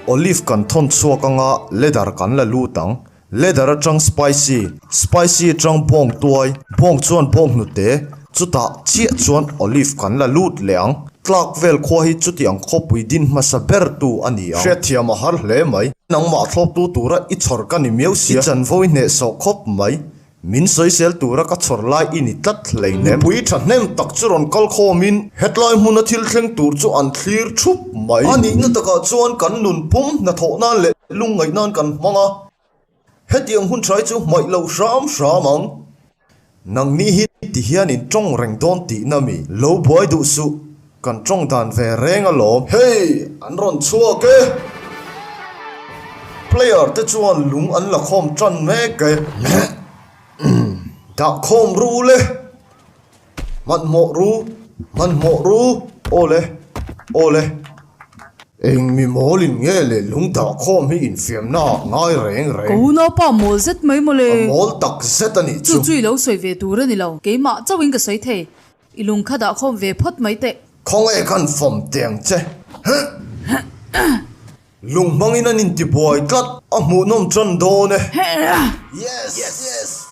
Olive kan thawn chhuak anga leather kan la lut ang. Leather atang spicy, spicy atang bawng tuai, bawng chuan bawng hnute, chutah chiah chuan olive kan la lut leh ang. Tlak vel khua hi chuti ang khawpui din hmasa ber tu a ni ang. Hriatthiam a har hle mai. Nangmah thlawptu tura i chhawr ka ni miau sia. I chanvo i hnehsawh khawp mai. Min sawisel tura ka chhawr lai i ni tlat hleinem. Mipui thahnem tak chu rawn kal khawmin hetlai hmuna thil thleng tur chu an thlir thup mai. A nihna takah chuan kan nun pum hnathawh nan leh lungngaih nan kan hmang a, hetiang hun hrai chu hmaih loh hram hram ang. Nangni hi ti hian in tawng reng dawn tihna mi lo buai duh suh, kan tawng dan ve reng alawm. Hei! An rawn chhuak e! Player te chuan lung an la khawm tan mek e. Dah khawm ru le. Hmanhmawh ru, hmanhmawh ru. Aw le, aw le. Eng mi mawl in nge le lung dah khawm hi infiamna ah ngai reng reng. Ka unaupa mawl zet mai maw le. A mawl tak zet a nih chu. Chu chu i lo sawi ve tur a ni lo. Keimah chauhin ka sawi thei. I lung kha dah khawm ve phawt mai teh. Khawngaih khan fawm teng che. Lung hmangin an intibuai tlat, a hmuhnawm tan dawn e. Yes! Yes!